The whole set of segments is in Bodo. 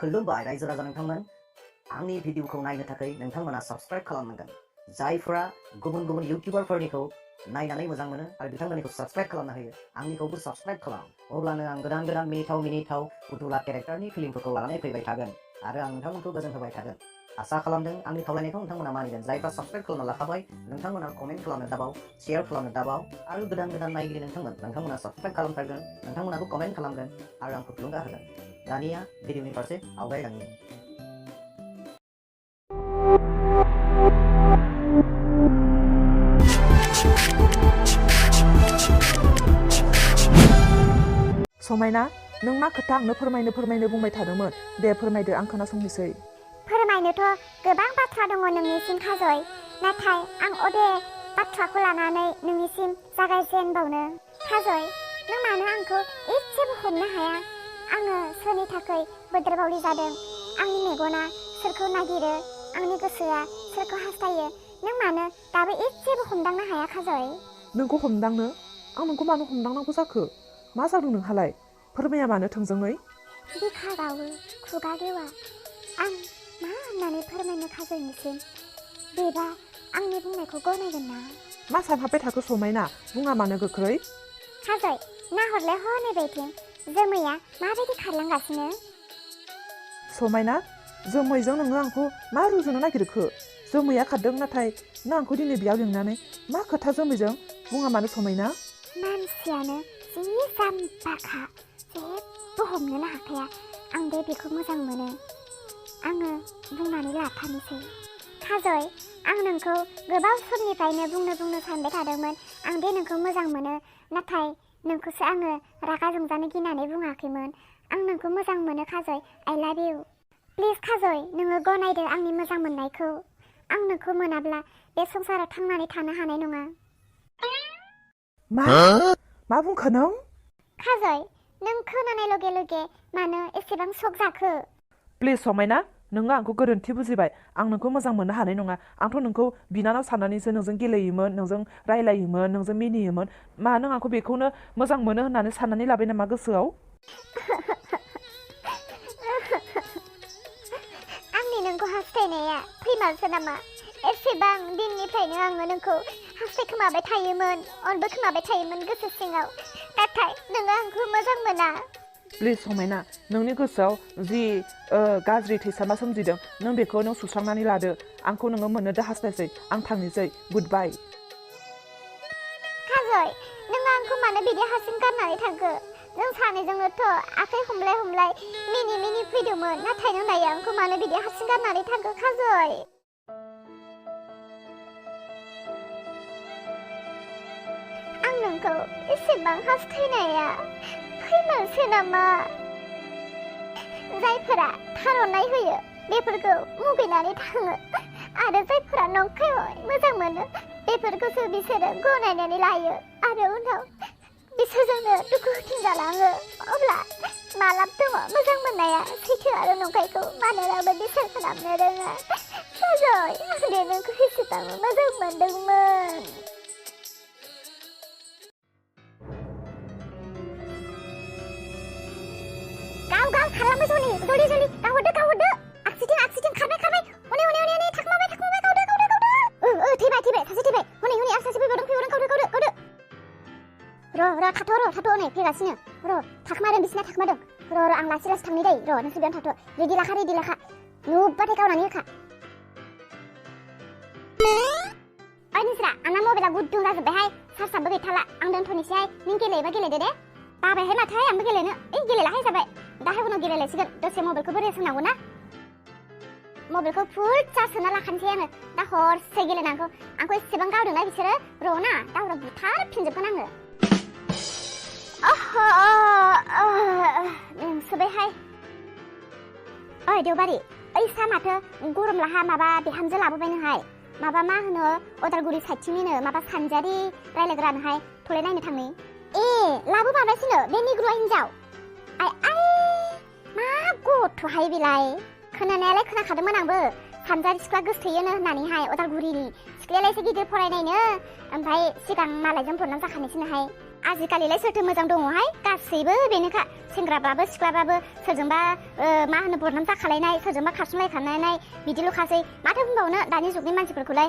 Khulumbai रायजो राजा नोंथांमोन आंनि भिडिअखौ नायनो थाखाय नोंथांमोना साबस्क्राइब खालामनांगोन जायफोरा गुबुन गुबुन इउटिउबारफोरनिखौ नायनानै मोजां मोनो आरो बिथांमोननिखौ साबस्क्राइब खालामना होयो आंनिखौबो साबस्क्राइब खालाम अब्लानो आं गोदान गोदान मिनिथाव पुतुला केरेक्टारनि फिल्मफोरखौ लानानै फैबाय थागोन आरो आं नोंथांमोनखौ गोजोन होबाय थागोन आसा खालामदों आंनि खावलायनायखौ नोंथांमोना मानिगोन जायफ्रा साबस्क्राइब खालामना लाखाबाय नोंथांमोना कमेन्ट खालामनो दाबाव शेयार खालामनो दाबाव आरो गोदान गोदान नायगिरि नोंथांमोना साबस्क्राइब खालामथारगोन नोंथांमोनाबो कमेन्ट खालामगोन आरो आंखौ थुलुंगा होगोन दानिया भिडिअनि फारसे आवगायलांनि समायना नों मा खोथा आंनो फोरमायनो बुंबाय थादोंमोन दे फोरमायदो आं खोनासंनोसै फोरमायनोथ' गोबां बाथ्रा दङ नोंनिसिम खाजय नाथाय आं अबे बाथ्राखौ लानानै नोंनिसिम जागायजेनबावनो खाजय नों मानो आंखौ एसेबो हमनो हाया आङो सोरनि थाखाय बोदोरबावलि जादों आंनि मेगना सोरखौ नागिरो आंनि गोसोआ सोरखौ हास्थायो नों मानो दाबो एसेबो हमदांनो हाया खाजय नोंखौ हमदांनो आं नोंखौ मानो हमदांनांगौ जाखो मा जादों नोंहालाय फोरमाया मानो थोंजोङै बिखा गावो खुगा गेवा आं मा होननानै फोरमायनो खाजयनिसिम बेबा आंनि बुंनायखौ गनायगोन ना मा सानहाबबाय थाखो समायना बुङा मानो गोख्रै खाजय नाहरलाय हनै बेथिं जोमैया माबायदि खारलांगासिनो समायना जोमैजों नोङो आंखौ मा रुजुनो नागिरखो जोमैया खारदों नाथाय नों आंखौ दिनै बेयाव लिंनानै मा खोथा जोमैजों बुङा मानो समायना मानसियानो जि जाम्बाखा जेबो हमनोनो हाखाया आं बेखौ मोजां मोनो आङो बुंनानै लाथारनोसै खाजय आं नोंखौ गोबाव समनिफ्रायनो बुंनो सानबाय थादोंमोन आं नोंखौ मोजां मोनो नाथाय नोंखौसो आङो रागा जोंजानो गिनानै बुङाखैमोन आं नोंखौ मोजां मोनो खाजय आइ लाभ इउ प्लिज खाजय नोङो गनायदो आंनि मोजां मोननायखौ आं नोंखौ मोनाब्ला बे संसाराव थांनानै थानो हानाय नङा मा बुंखो नों खाजय नों खोनानाय लगे लगे मानो एसेबां शक जाखो प्लिज समायना नोङो आंखौ गोरोन्थि बुजिबाय आं नोंखौ मोजां मोननो हानाय नङा आंथ' नोंखौ बिनानाव साननानैसो नोंजों गेलेयोमोन नोंजों रायलायोमोन नोंजों मिनियोमोन मा नों आंखौ बेखौनो मोजां मोनो होननानै साननानै लाबाय नामा गोसोआव आंनि नोंखौ हास्थायनाया फैमालसो नामा एसेबां दिननिफ्रायनो आङो नोंखौ हास्थायखोमाबाय थायोमोन अनबोखोमाबाय थायोमोन गोसो सिङाव नाथाय नोङो आंखौ मोजां मोना प्लिज समायना नोंनि गोसोआव जि गाज्रि थैसामा सोमजिदों नों बेखौ नों सुस्रांनानै लादो आंखौ नोङो मोननो दा हास्थायसै आं थांनोसै गुड बाय खाजय नों आंखौ मानो बिदि हारसिं गारनानै थांखो जों सानैजोंनोथ' आखाइ हमलाय मिनि फैदोंमोन नाथाय नों दायो आंखौ मानो बिदि हारसिं गारनानै थांखो खाजय आं नोंखौ एसेबां हास्थायनाया फैमालसो नामा जायफोरा थारनाय होयो बेफोरखौ मुगैनानै थाङो आरो जायफोरा नंखाय मोजां मोनो बेफोरखौसो बिसोरो गनायनानै लायो आरो उनाव बिसोरजोंनो दुखु होफिनजालाङो अब्ला मालाब दङ मोजां मोननाया सैथो आरो नंखायखौ मानोनाबो बिसार खालामनो रोङा खाजय आं नोंखौ एसेबां मोजां मोनदोंमोन गाव खालामो जलि गावहरदो आखसिथिं खारबाय हनै थाखमाबाय गावदो थैबाय सासे थैबाय हनै आं सासे फैबावदों गावदो र' थाथ' नै फैगासिनो र' थाखमादों बिसिना थाखमादों र' आं लासै थांनि दै र' नोंसोर बेयावनो थाथ' रेडि लाखा नुबाथाय गावनानै होखा ओइ नोंस्रा आंना मबाइला गुदुं जाजोब्बायहाय चार्जआबो गैथाला आं दोनथ'नोसैहाय नों गेलेयोबा गेलेदो दे बाबायहाय माथोहाय आंबो गेलेनो गेलेलाहाय जाबाय दाहाय उनाव गेलेलायसिगोन दसे मबाइलखौबो रेस्ट होनांगौ ना मबाइलखौ फुल चार्ज होना लाखानोसै आङो दा हरसे गेलेनांगौ आंखौ एसेबां गावदोंना बिसोरो र' ना दा हराव बुथारफिनजोबगोन आङो नोंसोरहाय ओइ देवबारि ओइ सा माथो गरमलाहा माबा बिहामजो लाबोबायनोहाय माबा मा होनो अदालगुरि साइडथिंनिनो माबा सानजारि रायलायग्रानोहाय थले नायनो थांनि लाबोबागासिनो बे निग्रुआ हिन्जाव आइ मा गथ'हाय बेलाय खोनानायालाय खोनाखादोंमोन आंबो सानजारि सिख्ला गोसथोयोनो होननानैहाय अदालगुरिनि सिख्लायालाय एसे गिदिर फरायनायनो ओमफ्राय सिगां मालायजों प्रनाम जाखानायसोनोहाय आजिखालिलाय सोरथो मोजां दङहाय गासैबो बेनोखा सेंग्राबाबो सिख्लाबाबो सोरजोंबा मा होनो बदनाम जाखालायनाय सोरजोंबा खारसनलायखानाय बिदिल'खासै माथो बुंबावनो दानि जुगनि मानसिफोरखौलाय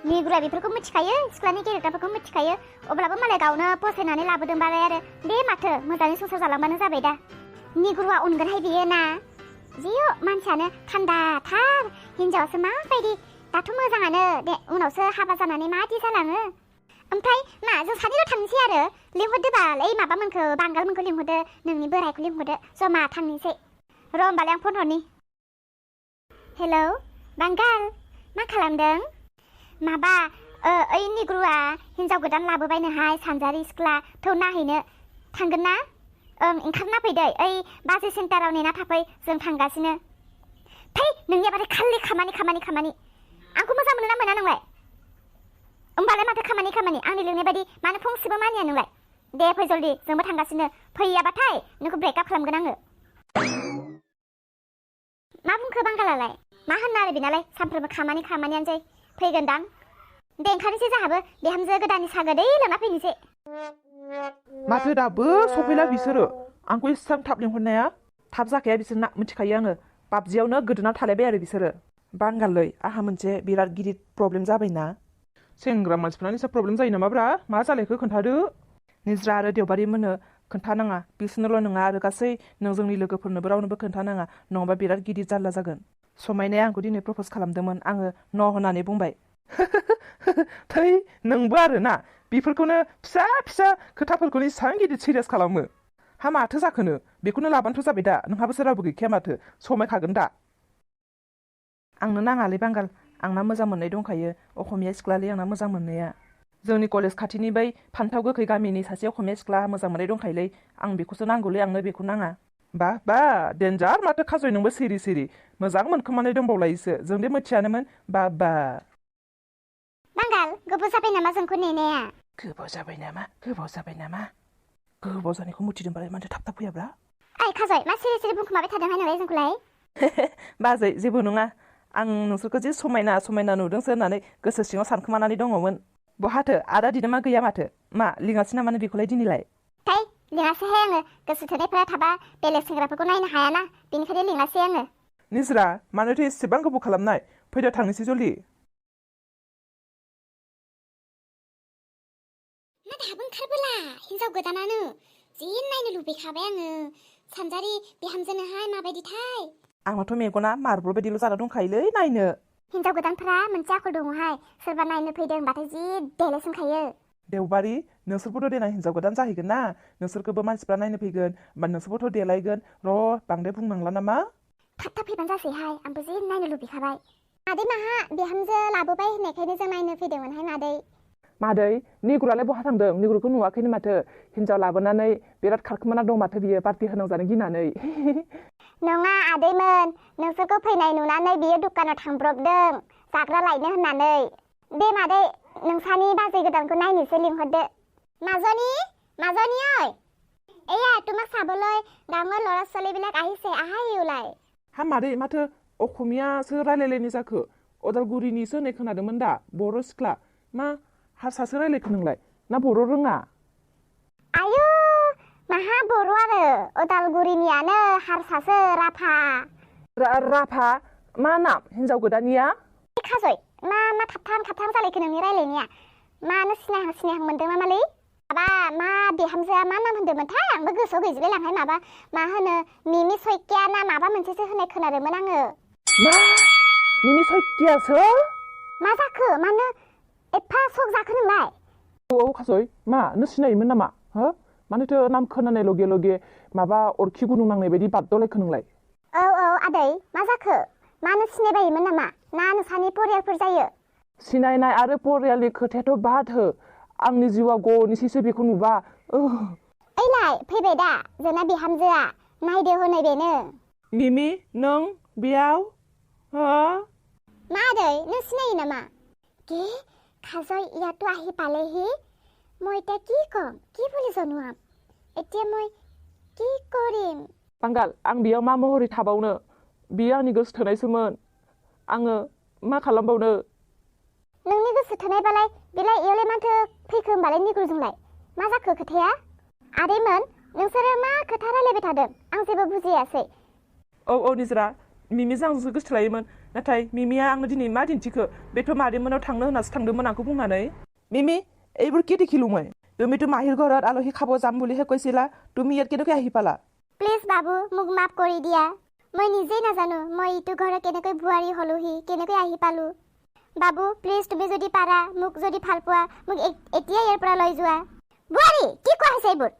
निगुरा बेफोरखौ मिथिखायो सिख्लानि गेरेटाफोरखौ मिथिखायो अब्लाबो मालाय गावनो फसायनानै लाबोदोंबालाय आरो दे माथो मोजाङै संसार जालांबानो जाबाय दा निगुरुआ अनगोनहाय बियो ना जियो मानसियानो थान्दाथार हिनजावासो माबायदि दाथ' मोजाङानो दे उनावसो हाबा जानानै मादि जालाङो ओमफ्राय मा जों सानैल' थांनोसै आरो लिंहरदो बाल ओइ माबामोनखौ बांगालमोनखौ लिंहरदो नोंनि बोरायखौ लिंहरदो जमा थांनोसै र' होमबालाय आं फन हरनि हेलौ बांगाल मा खालामदों माबा ओइ निग्रुआ हिनजाव गोदान लाबोबायनोहाय सानजारि सिख्ला थौ नाहैनो थांगोन ना ओंखारना फैदै ओइ बाजै सेन्टाराव नेना थाफै जों थांगासिनो फै नोंनिया बाथाय खालि खामानि आंखौ मोजां मोनो ना मोना नोंलाय होमबालाय माथो खामानि आंनि लिंनाय बायदि मानो फंसेबो मानिया नोंलाय दे फै जल्दि जोंबो थांगासिनो फैयाबाथाय नोंखौ ब्रेकआप खालामगोन आङो मा बुंखो बांगालालाय मा होननो आरो बेनालाय सानफ्रोमबो खामानियानोसै फैगोनदां दे ओंखारनोसै जोंहाबो बिहामजो गोदाननि साहा गोदै लाना फैनोसै माथो दाबो सफैला बिसोरो आंखौ एसेबां थाब लिंहरनाया थाब जाखाया बिसोरना मिथिखायो आङो पाबजियावनो गोदोना थालायबाय आरो बिसोरो बांगालै आहा मोनसे बिराद गिदिर प्रब्लेम जाबायना सेंग्रा मानसिफोरना निसा प्रब्लेम जायो नामाब्रा मा जालायखो खोन्थादो निज्रा आरो देवबारि मोननो खोन्थानाङा बिसोरनोल' नङा आरो गासै नों जोंनि लोगोफोरनोबो रावनोबो खोन्थानाङा नङाबा बिराद गिदिर जारला जागोन समायनाया आंखौ दिनै प्रप'ज खालामदोंमोन आङो न' होननानै बुंबाय थै नोंबो आरो ना बेफोरखौनो फिसा खोथाफोरखौनो इसां गिदिर सिरियास खालामो हा माथो जाखोनो बेखौनो लाबानोथ' जाबाय दा नोंहाबो रावबो गैखाया माथो समायखागोन दा आंनो नाङालै बांगाल आंना मोजां मोननाय दंखायो असमिया सिख्लालै आंना मोजां मोननाया जोंनि कलेज खाथिनि बै फान्थाव गोखै गामिनि सासे असमिया सिख्ला मोजां मोननाय दंखायोलै आं बेखौसो नांगौलै आंनो बेखौ नाङा बा देन्जार माथो खाजय नोंबो सिरि मोजां मोनखोमानाय दंबावलायोसो जों दे मिथियानोमोन बा बांगाल गोबाव जाबाय नामा जोंखौ नेनाया गोबाव जाबाय नामा गोबाव जानायखौ मिथिदोंबालाय माथो थाब फैयाब्रा ओइ खाजय मा सिरि बुंखुमाबाय थादोंहाय नोंलाय जोंखौलाय बाजै जेबो नङा आं नोंसोरखौ जि समायना नुदोंसो होननानै गोसो सिङाव सानखोमानानै दङमोन बहाथो आदा दिदोमा गैया माथो मा लिङासै नामा बेखौलाय दिनैलाय थै लिङासैहाय आङो गोसो थोनायफोरा थाबा बेलेग सेंग्राफोरखौ नायनो हायाना बेनिखायनो लिङासै आङो निज्रा मानोथो एसेबां गोबाव खालामनाय फैदो थांनोसै जल्दि मा दाबो ओंखारबोला हिनजाव गोदानानो जि नायनो लुबैखाबाय आङो सानजारि बिहामजोनोहाय माबायदिथाय आंनाथ' मेगना मार्बल बायदिल' जाना दंखायोलै नायनो हिनजाव गोदानफोरा मोनसे आखल दङहाय सोरबा नायनो फैदों होनबाथाय जि देलायसोनखायो देवबारि नोंसोरबोथ' देनां हिनजाव गोदान जाहैगोन ना नोंसोरखौबो मानसिफ्रा नायनो फैगोन बा नोंसोरबोथ' देलायगोन र' बांद्राय बुंनांला नामा थाब फैबानो जासैहाय आंबो जि नायनो लुबैखाबाय मादै माहा बिहामजो लाबोबाय होननायखायनो जों नायनो फैदोंमोनहाय मादै निगुरालाय बहा थांदों निगुरखौ नुवाखैनो माथो हिनजाव लाबोनानै बिराद खारखोमाना दं माथो बियो पार्टि होनांजानो गिनानै नङा आदैमोन नोंसोरखौ फैनाय नुनानै बियो दखानाव थांब्रबदों जाग्रा लायनो होननानै दे मादै नोंसानि बाजै गोदानखौ नायनोसो लिंहरदो মাজনী ঐ এয়া তোমাক চাবলৈ ডাঙৰ ল'ৰা ছোৱালীবিলাক আহিছে আহাই ওলাই हा मादै माथो असमियासो रायलायलायनाय जाखो अदालगुरिनिसो होननाय खोनादोंमोन दा बर' सिख्ला मा हारसासो रायलायखो नोंलाय ना बर' रोङा आयु माहा बर' आरो अदालगुरिनियानो हारसासो राभा राभा मा नाम हिनजाव गोदाननिया खाजय मा थाबथां जालायखो नोंनि रायलायनाया मानो सिनायहां मोनदों नामालै माबा मा बिहामजोआ मा नाम होनदोंमोनथाय आंबो गोसोआव गैजोबलाय लांहाय माबा मा होनो मिमि सयकिया ना माबा मोनसेसो होननाय खोनादोंमोन आङो मा मिमि सयकियासो मा जाखो मानो एफा सक जाखो नोंलाय औ खाजय मा नों सिनायोमोन नामा हो मानोथो नाम खोनानाय लगे माबा अरखि गुदुं नांनाय बायदि बारदलायखो नोंलाय औ आदै मा जाखो मानो सिनायबायोमोन नामा ना नोंसानि परियालफोर जायो सिनायनाय आरो परियालनि खोथायाथ' बाद हो आंनि जिउआ गनिसैसो बेखौ नुबा ओइलाय फैबाय दा जोंना बिहामजोआ नायदो हनै बेनो मिमि नों बेयाव हो मा आदै नों सिनायो नामा কি খাজয় ইয়াতো আহি পালেহি মই এতিয়া কি কম কি বুলি জনোৱাম এতিয়া মই কি কৰিম बांगाल आं बेयाव मा महरै थाबावनो बियो आंनि गोसो थोनायसोमोन आङो मा खालामबावनो नोंनि गोसो थोनायबालाय बेलाय इयावलाय माथो फैखो होमबालाय निग्रुजोंलाय मा जाखो खोथाया आदैमोन नोंसोरो मा खोथा रायलायबाय थादों आं जेबो बुजियासै औ निजरा मिमिजों आंजोंसो गोसोथोलायोमोन नाथाय मिमिया आंनो दिनै मा दिन्थिखो बेथ' मादैमोनाव थांनो होननासो थांदोंमोन आंखौ बुंनानै মিমি এইবোৰ কি দেখিলো মই তুমিতো মাহীৰ ঘৰত আলহী খাব যাম বুলিহে কৈছিলা তুমি ইয়াত কেনেকৈ আহি পালা প্লিজ বাবু মোক মাফ কৰি দিয়া মই নিজেই নাজানো মই ইটো ঘৰত কেনেকৈ বুৱাৰী হলোহি কেনেকৈ আহি পালো বাবু প্লিজ তুমি যদি পাৰা মোক যদি ভাল পোৱা মোক এতিয়া ইয়াৰ পৰা লৈ যোৱা বুৱাৰী কি কোৱা হৈছে এইবোৰ